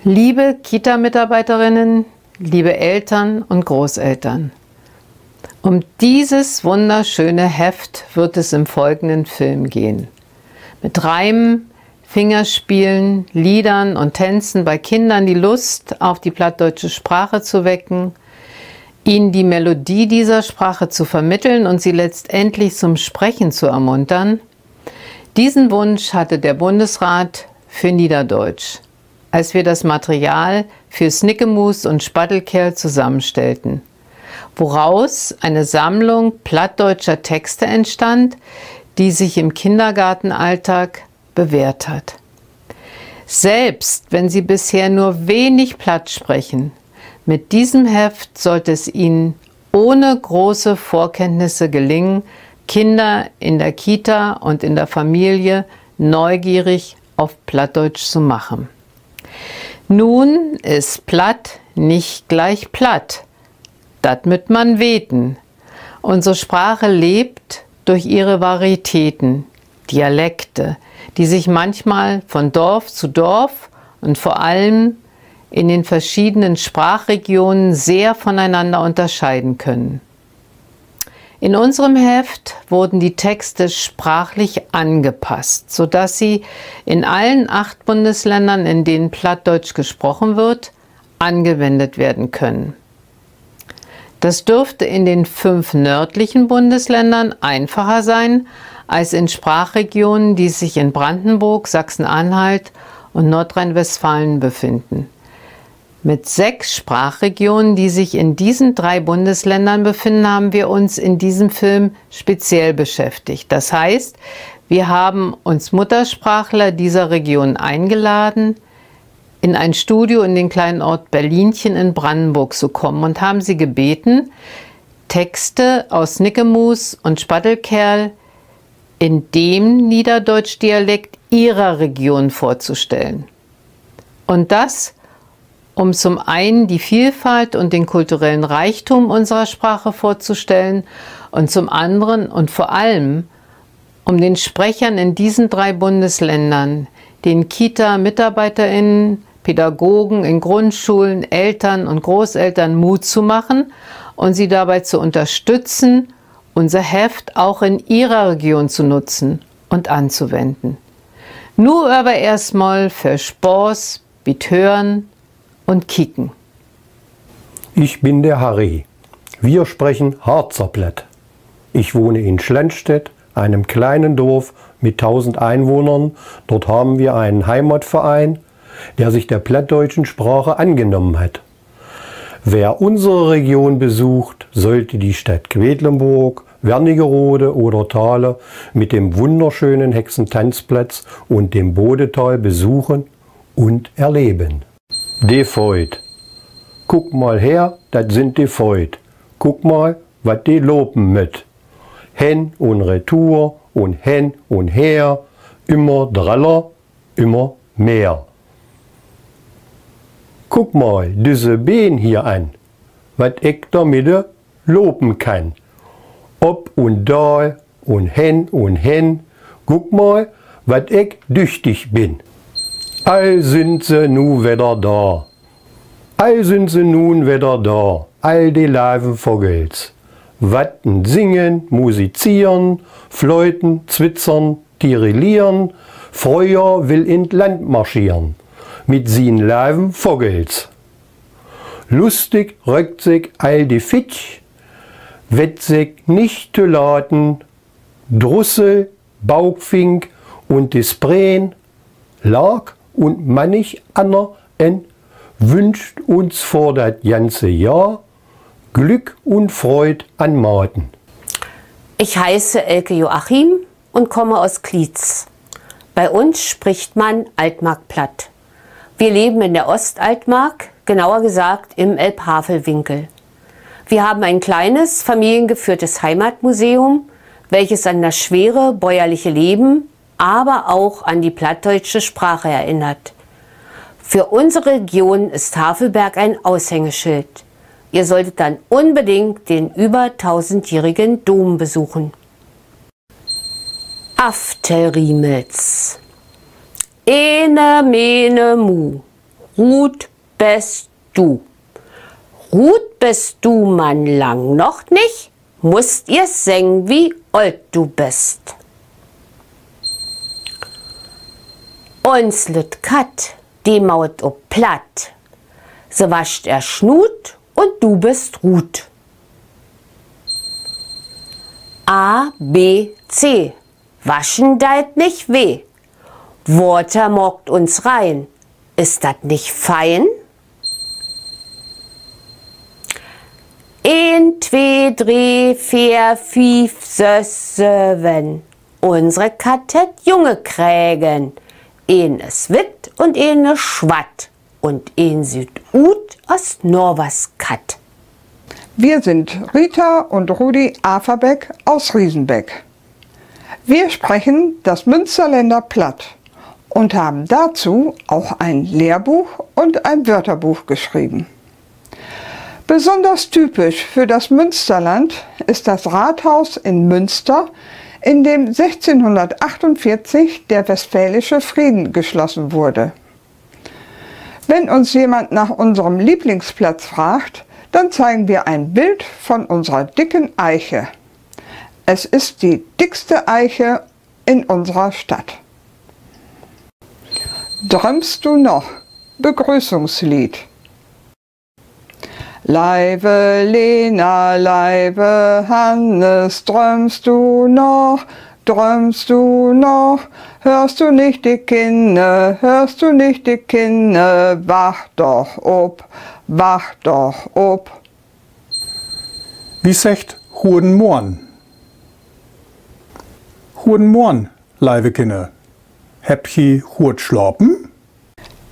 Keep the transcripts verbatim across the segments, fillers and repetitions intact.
Liebe Kita-Mitarbeiterinnen, liebe Eltern und Großeltern, um dieses wunderschöne Heft wird es im folgenden Film gehen. Mit Reimen, Fingerspielen, Liedern und Tänzen bei Kindern die Lust auf die plattdeutsche Sprache zu wecken, ihnen die Melodie dieser Sprache zu vermitteln und sie letztendlich zum Sprechen zu ermuntern, diesen Wunsch hatte der Bundesrat für Niederdeutsch, als wir das Material für Snickemuus und Spattelkerl zusammenstellten, woraus eine Sammlung plattdeutscher Texte entstand, die sich im Kindergartenalltag bewährt hat. Selbst wenn Sie bisher nur wenig Platt sprechen, mit diesem Heft sollte es Ihnen ohne große Vorkenntnisse gelingen, Kinder in der Kita und in der Familie neugierig auf Plattdeutsch zu machen. Nun is Platt nich gleich Platt. Dat mütt man weten. Unsere Sprache lebt durch ihre Varietäten, Dialekte, die sich manchmal von Dorf zu Dorf und vor allem in den verschiedenen Sprachregionen sehr voneinander unterscheiden können. In unserem Heft wurden die Texte sprachlich angepasst, sodass sie in allen acht Bundesländern, in denen Plattdeutsch gesprochen wird, angewendet werden können. Das dürfte in den fünf nördlichen Bundesländern einfacher sein als in Sprachregionen, die sich in Brandenburg, Sachsen-Anhalt und Nordrhein-Westfalen befinden. Mit sechs Sprachregionen, die sich in diesen drei Bundesländern befinden, haben wir uns in diesem Film speziell beschäftigt. Das heißt, wir haben uns Muttersprachler dieser Region eingeladen, in ein Studio in den kleinen Ort Berlinchen in Brandenburg zu kommen und haben sie gebeten, Texte aus Snickemuus und Spattelkerl in dem Niederdeutschdialekt ihrer Region vorzustellen. Und das, um zum einen die Vielfalt und den kulturellen Reichtum unserer Sprache vorzustellen und zum anderen und vor allem, um den Sprechern in diesen drei Bundesländern, den Kita-MitarbeiterInnen, Pädagogen in Grundschulen, Eltern und Großeltern Mut zu machen und sie dabei zu unterstützen, unser Heft auch in ihrer Region zu nutzen und anzuwenden. Nu aver eerstmal för Spaaß bi't Hören un Kieken. Ich bin der Harry. Wir sprechen Harzer Platt. Ich wohne in Schlennstedt, einem kleinen Dorf mit tausend Einwohnern. Dort haben wir einen Heimatverein, der sich der plattdeutschen Sprache angenommen hat. Wer unsere Region besucht, sollte die Stadt Quedlinburg, Wernigerode oder Thale mit dem wunderschönen Hexentanzplatz und dem Bodetal besuchen und erleben. De Feut. Kuck mal her, dat sind de Feut. Kuck mal, wat de lopen mööt. Hen un retour un hen un her, ümmer dreller, ümmer mehr. Kuck mal düsse Been hier an, wat ik dormidde lopen kann. Op un daal un hen un hen, guck mal, wat ik düchtig bin. All sünd se nu wedder dor. All sünd se nun wedder dor, all de leven Vogels. Wat en Singen, Musizieren, Fleuten, Zwitzern, Tirelieren, Fröhjohr will in't Land marschieren mit sien leven Vogels. Lustig röckt sik all de Fitsch, wett sik nich to laten, Drussel, Baukfink un de Spreen, Lark un mannig anner en wünscht uns för dat ganze Johr Glück un Freud an Maten. Ich heiße Elke Joachim und komme aus Kließ. Bei uns spricht man Altmarkplatt. Wir leben in der Ostaltmark, genauer gesagt im Elbhavelwinkel. Wir haben ein kleines, familiengeführtes Heimatmuseum, welches an das schwere bäuerliche Leben, aber auch an die plattdeutsche Sprache erinnert. Für unsere Region ist Havelberg ein Aushängeschild. Ihr solltet dann unbedingt den über tausendjährigen Dom besuchen. Aftelriemels. Ene, mene, mu. Rut best du. Rut best du man lang noch nich, musst eerst seggen, wie oolt du best. Uns lütt Katt, de maut op Platt. Se wascht ehr Snuut un du bist rut. A, B, C. Waschen deit nich weh. Water maakt uns rein. Is dat nich fein? Een, twee, dree, veer, fief, söss, söven. Unsre Katt hett Junge kregen. Een is witt un een is swatt. Un een süht ut as Navers Katt. Wir sind Rita und Rudi Averbeck aus Riesenbeck. Wir sprechen das Münsterländer Platt und haben dazu auch ein Lehrbuch und ein Wörterbuch geschrieben. Besonders typisch für das Münsterland ist das Rathaus in Münster, in dem sechzehnhundertachtundvierzig der Westfälische Frieden geschlossen wurde. Wenn uns jemand nach unserem Lieblingsplatz fragt, dann zeigen wir ein Bild von unserer dicken Eiche. Es ist die dickste Eiche in unserer Stadt. Drömmst du noch? Begrüßungslied. Leive Lena, leive Hannes, drömmst du noch? Drömmst du noch? Hörst du nicht die Kinder, hörst du nicht die Kinder? Wach doch op, wach doch op. Wi seggt Goden Morn. Goden Morn, leive Kinner. Hebbt ji goot slapen?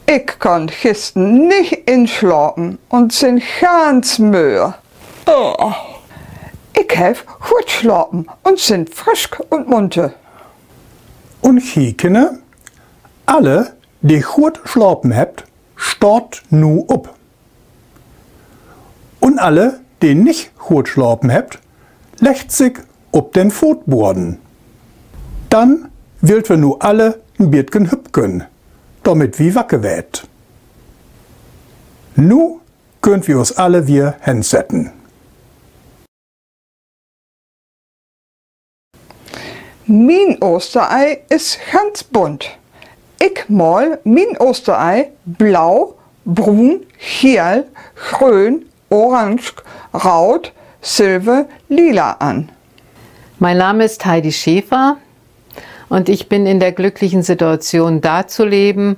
Ik kunn gistern nich inslapen un sin ganz möö. Ik heff goot slapen un sin frisk un munter. Un ji Kinner, alle, de goot slapen hebbt, staht nu op. Un alle, de nich goot slapen hebbt, leggt sik op den Footboden. Denn willt wi nu alle en bietken hüppken, dormit wi wacker weert. Nu köönt wi us alle wier hensetten. Mien Oosterei is ganz bunt. Ik maal mien Oosterei blau, bruun, geel, gröön, orange, raut, silver, lila an. Mein Name ist Heidi Schäfer und ich bin in der glücklichen Situation, da zu leben,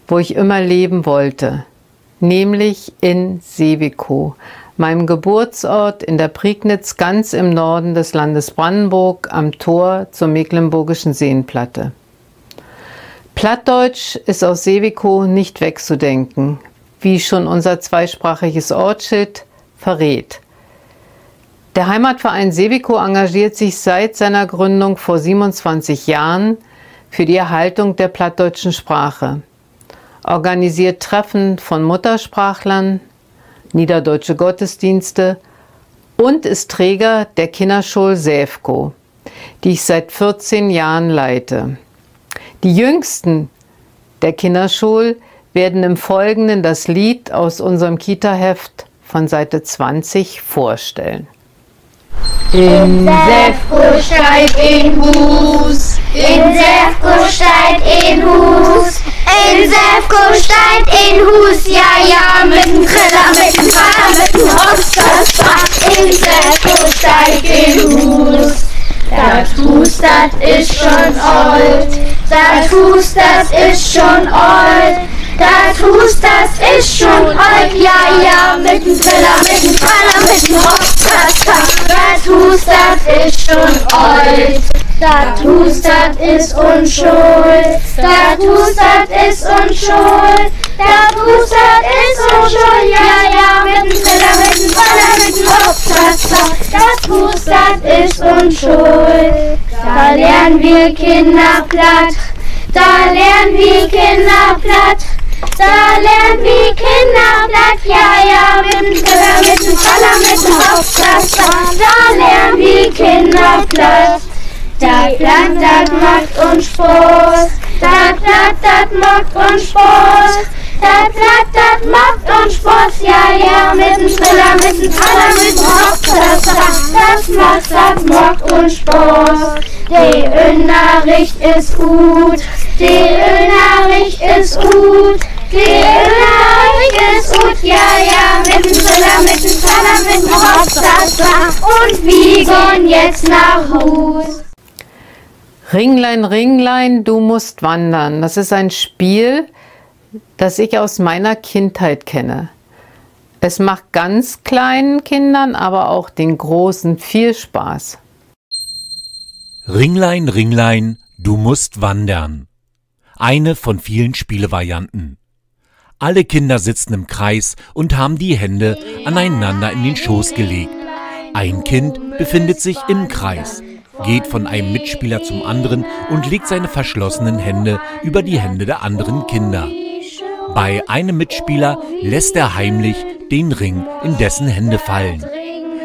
wo ich immer leben wollte, nämlich in Seewikow, meinem Geburtsort in der Prignitz ganz im Norden des Landes Brandenburg am Tor zur Mecklenburgischen Seenplatte. Plattdeutsch ist aus Seewikow nicht wegzudenken, wie schon unser zweisprachiges Ortsschild verrät. Der Heimatverein Seewikow engagiert sich seit seiner Gründung vor siebenundzwanzig Jahren für die Erhaltung der plattdeutschen Sprache, organisiert Treffen von Muttersprachlern, niederdeutsche Gottesdienste und ist Träger der Kinnerschool Säfkow, die ich seit vierzehn Jahren leite. Die Jüngsten der Kinnerschool werden im Folgenden das Lied aus unserem Kita-Heft von Seite zwanzig vorstellen. In Säfkow steiht en Huus, in Säfkow steiht en Huus, in Säfkow steiht en Huus, ja, ja, mit en Triller, mit en Traller, mit en Hopp, dat Huus. In Säfkow steiht en Huus. Dat Huus, dat is schon oolt, dat Huus, dat is schon oolt. Dat Huus, dat is schon oolt, ja, ja, mit en Triller, mit en Traller, mit en Hopp, dat Huus, dat is schon oolt. Dat Huus, dat is unschuld, dat Huus, dat is unschuld. Dat Huus, dat is unschuld, ja, ja, mit en Triller, mit en Traller, mit en Hopp, dat Huus, dat is unschuld. Dor lehren wi Kinner Platt, dor lehren wi Kinner Platt, dor lehren wi Kinner Platt, ja, ja, mit en Triller, mit en Traller, mit en Hopp, dat Huus, dor lehren wi Kinner Platt. Dat Platt, dat maakt uns Spaaß, dat Platt, dat maakt uns Spaaß. Dat Platt, dat maakt uns Spaaß, ja, ja, mit den Triller, mit den Traller, mit den Hopp, dat, dat, dat maakt, dat maakt uns Spaaß. De Ünnerricht is ut, de Ünnerricht is ut, de Ünnerricht is ut, ja, ja, mit den Triller, mit den Traller, mit den Hopp, dat, dat, un wi gahn jetzt na Huus. Ringlein, Ringlein, du musst wandern. Das ist ein Spiel, das ich aus meiner Kindheit kenne. Es macht ganz kleinen Kindern, aber auch den Großen viel Spaß. Ringlein, Ringlein, du musst wandern. Eine von vielen Spielevarianten. Alle Kinder sitzen im Kreis und haben die Hände aneinander in den Schoß gelegt. Ein Kind befindet sich im Kreis, geht von einem Mitspieler zum anderen und legt seine verschlossenen Hände über die Hände der anderen Kinder. Bei einem Mitspieler lässt er heimlich den Ring in dessen Hände fallen,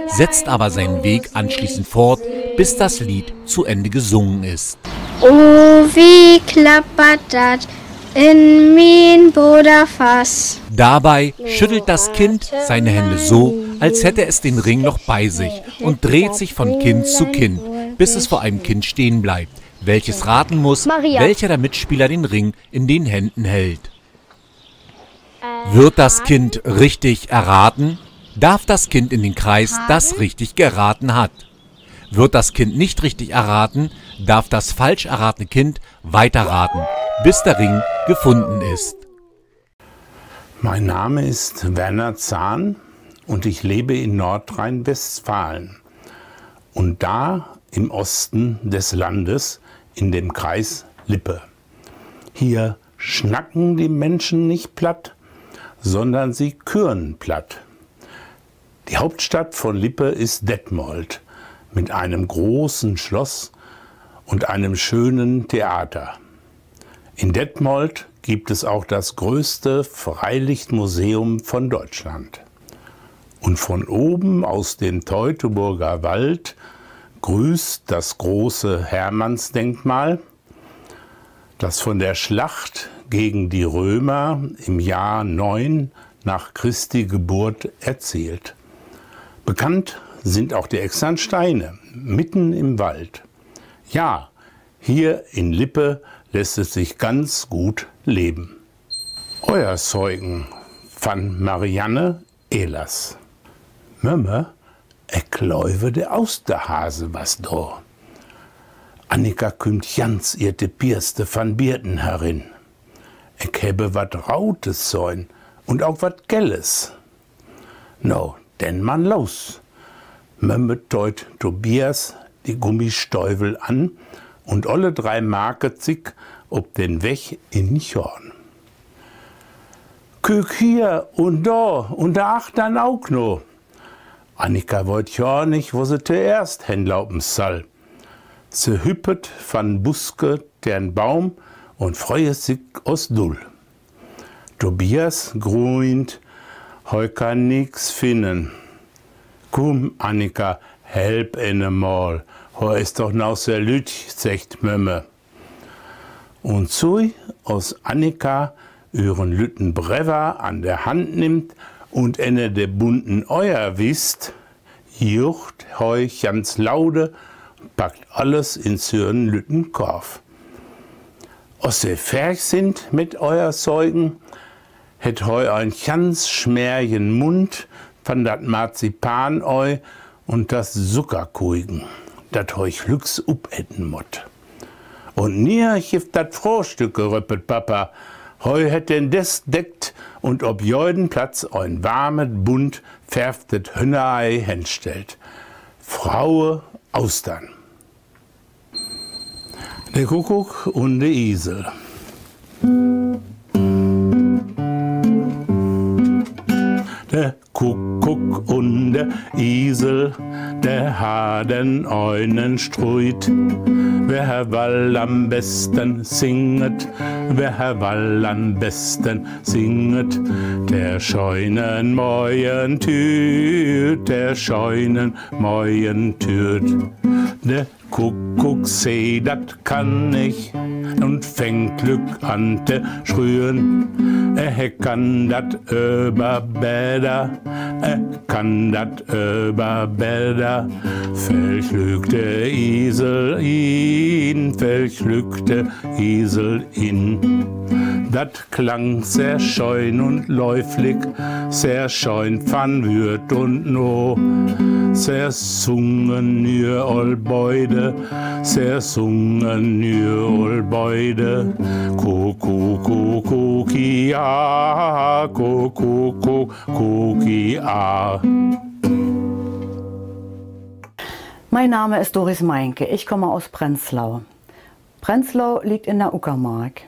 setzt aber seinen Weg anschließend fort, bis das Lied zu Ende gesungen ist. Oh, wie klappert dat in mien Boderfass. Dabei schüttelt das Kind seine Hände so, als hätte es den Ring noch bei sich, und dreht sich von Kind zu Kind, bis es vor einem Kind stehen bleibt, welches raten muss, Maria, welcher der Mitspieler den Ring in den Händen hält. Wird das Kind richtig erraten, darf das Kind in den Kreis, das richtig geraten hat. Wird das Kind nicht richtig erraten, darf das falsch erratene Kind weiterraten, bis der Ring gefunden ist. Mein Name ist Werner Zahn und ich lebe in Nordrhein-Westfalen und da im Osten des Landes in dem Kreis Lippe. Hier schnacken die Menschen nicht platt, sondern sie küren platt. Die Hauptstadt von Lippe ist Detmold mit einem großen Schloss und einem schönen Theater. In Detmold gibt es auch das größte Freilichtmuseum von Deutschland. Und von oben aus dem Teutoburger Wald grüßt das große Hermannsdenkmal, das von der Schlacht gegen die Römer im Jahr neun nach Christi Geburt erzählt. Bekannt sind auch die Exernsteine mitten im Wald. Ja, hier in Lippe lässt es sich ganz gut leben. Ohrschöken van Marianne Ehlers. Mömme, ik glöve, de Oosterhase was dor. Annika kümmt ganz iet de Bierste van bieten herin. Ik hebbe wat Rotes sehn un ok wat Gelles. No, denn man los. Mömme töht Tobias de Gummistövel an un olle dree maket sik op den Weg in Goorn. Kiek hier un dor un dor achtern ok no. Annika weet gor nich, wo se toeerst henlopen sall. Se hüppet van Buske ten Baum un freet sik as dull. Tobias gruint, he kann nix finnen. Kumm, Annika, help ene mal, he is doch noch so lüttj, seggt Mömme. Un sui, as Annika üren lütten Brever an de Hand nimmt un enne de bunten Eier wiest, juucht he ganz lude, packt alles in süren lütten Korf. As se ferg sind mit Eiersöken, hett he en ganz smergen Mund van dat Marzipanei un dat Zuckerkuiken, dat he glieks upeten mott. Un nie gifft dat Frohstück, röppet Papa. He hett den Desk deckt un op jeden Platz en warmet, bunt verftet Hünnerei henstellt. Fraue Austern. De Kuckuck un de Isel. De Kuckuck un de Isel, de harren enen Striet. Wer wall an'n besten singet, wer wall an'n besten singet, de schönen Morgentüüt, de schönen Morgentüüt. De Kuckuck sä, dat kann ik Un fangt lück an te schrüen. He kann dat över beter, he kann dat över beter. Felg lück de Isel in, felg lück de Isel in. Dat klang sehr schöön un leevlik, sehr schöön van wiet un noh. Se sungen nu all beide, se sungen nu all beide. Kuckuckuckuckia, kuckuckuckuckia. Mein Name ist Doris Meinke, ich komme aus Prenzlau. Prenzlau liegt in der Uckermark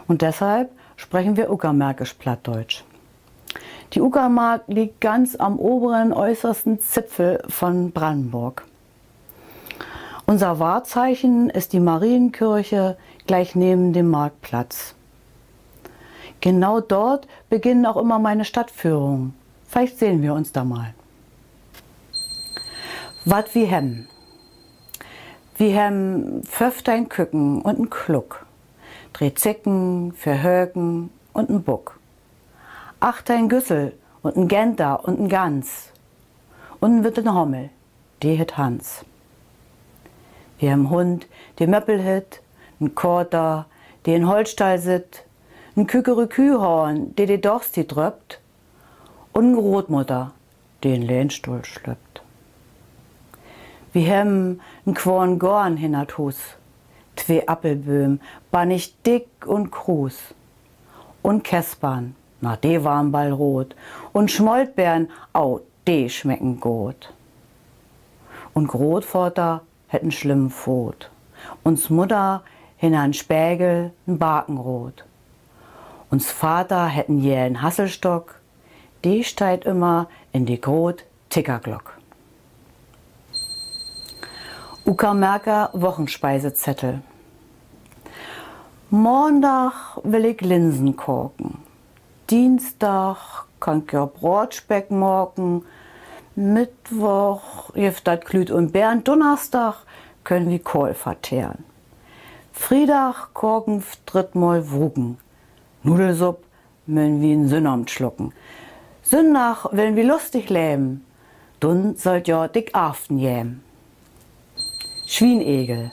und deshalb sprechen wir uckermärkisch Plattdeutsch. Die Uckermark liegt ganz am oberen, äußersten Zipfel von Brandenburg. Unser Wahrzeichen ist die Marienkirche gleich neben dem Marktplatz. Genau dort beginnen auch immer meine Stadtführungen. Vielleicht sehen wir uns da mal. Wat wi hebben. Wi hebben föffteihn Küken un en Kluck, dree Zicken, veer Höken un en Buck, achtteihn Güssel un en Genter un en Gans un en witten Hommel, de heet Hans. Wi hebben en Hund, de Möppel hitt, en Kater, de in Holtstall sitt, en Kükerükühahn, de de Dagstiet röppt, un en Grootmudder, de in Lehnstohl slöppt. Wi hebben en Quaarn Goorn hinnert Huus, twee Appelbööm, bannig dick un kruus, un Kespern, na, de warrn ball root, un Smoltbeern, au, de smecken goot. Un Grootvader hett en slimmen Foot. Uns Mudder hinner'n Spegel en Barkenroot. Uns Vader hett en gelen Hasselstock, de steiht ümmer in de groot Tickerglock. Uckermärker Wochenspeisezettel. Maandag will ik Linsen kaken. Dingsdag kann ik ja Braatspeck maken. Mittwoch gifft dat Klüüt un Beern. Dunnersdag köönt wi Kohl vertehren. Friedag kaken f-, drittmal Wruken. Nudelsupp mööt wi en Sünnavend slucken. Sünndag willen wi lustig leven. Dunn sall't ja Dickaften geven. Swienegel.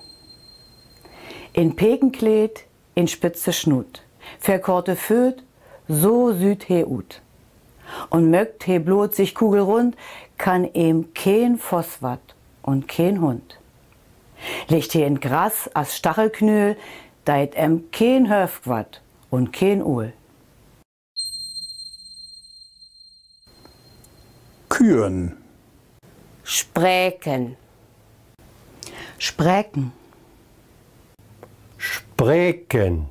En Pekenkleed, en spitze Snuut, veer korte Fööt, so süht he ut. Un möökt he bloot sik kugelrund, kann em keen Voss wat un keen Hund. Liggt he in't Gras as Stachelknüll, deit em keen Höfk wat un keen Uul. Küren. Spreken. Spreken. Spreken.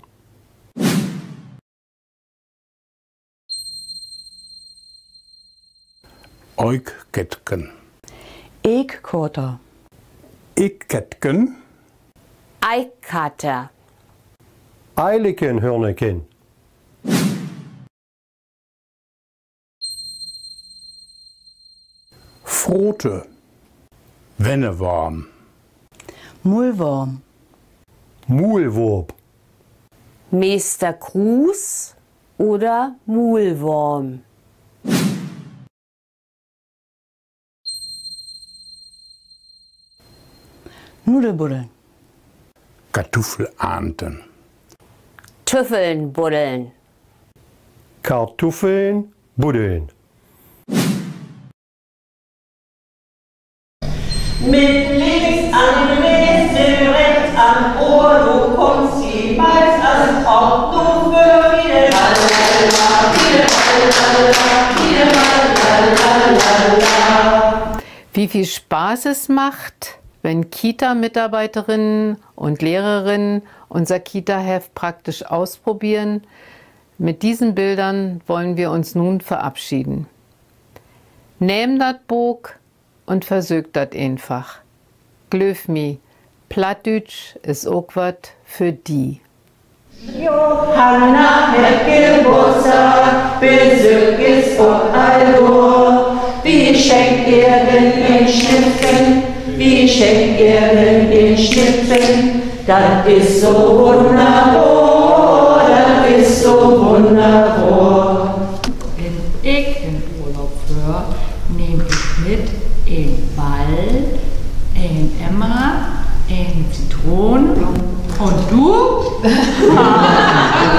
Eekkättken. Eekkater. Eekkättken. Eikkater. Eileken, Hörneken. Frote. Wenneworm. Muulworm. Muulworm. Meester Kruus oder Muulworm? Nudelbuddeln. Kartuffel ernten. Tüffeln buddeln. Kartuffeln buddeln. Mit links an de Nees, mit rechts an Ohr, du kummst niemals an. Ob nu för Wiedemann, Wiedemann, Wiedemann. Wie viel Spaß es macht, wenn Kita-Mitarbeiterinnen und Lehrerinnen unser Kita-Heft praktisch ausprobieren, mit diesen Bildern wollen wir uns nun verabschieden. Nehm dat Book un versöök dat eenfach. Glööv mi, Plattdüütsch is ok wat för di. Johanna hett Geburtstag, Besöök is ok all dor. Wi schenkt ehr den Schnippchen, wi schenkt ehr den Schnippchen. Dat is so wunnerbor, dat is so wunnerbor. Wenn ik in Urlaub föhr, nehm ik mit en Ball, en Emmer, en Zitroon. Un du?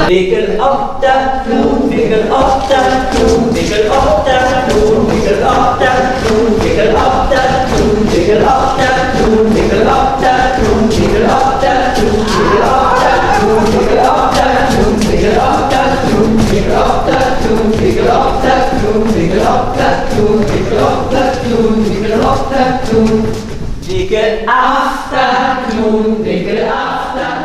Wickel op dat Kluun, wickel op dat Kluun, wickel op dat Kluun, wickel op dat Kluun, wickel op dat Kluun, wickel op dat Kluun, wickel op dat Kluun, wickel op dat Kluun, wickel op dat Kluun, wickel op dat Kluun, wickel op dat Kluun, wickel op dat Kluun, wickel op dat Kluun, wickel op dat Kluun, wickel op dat Kluun, wickel op dat Kluun, wickel op dat Kluun. Wickel af dat Kluun, wickel af dat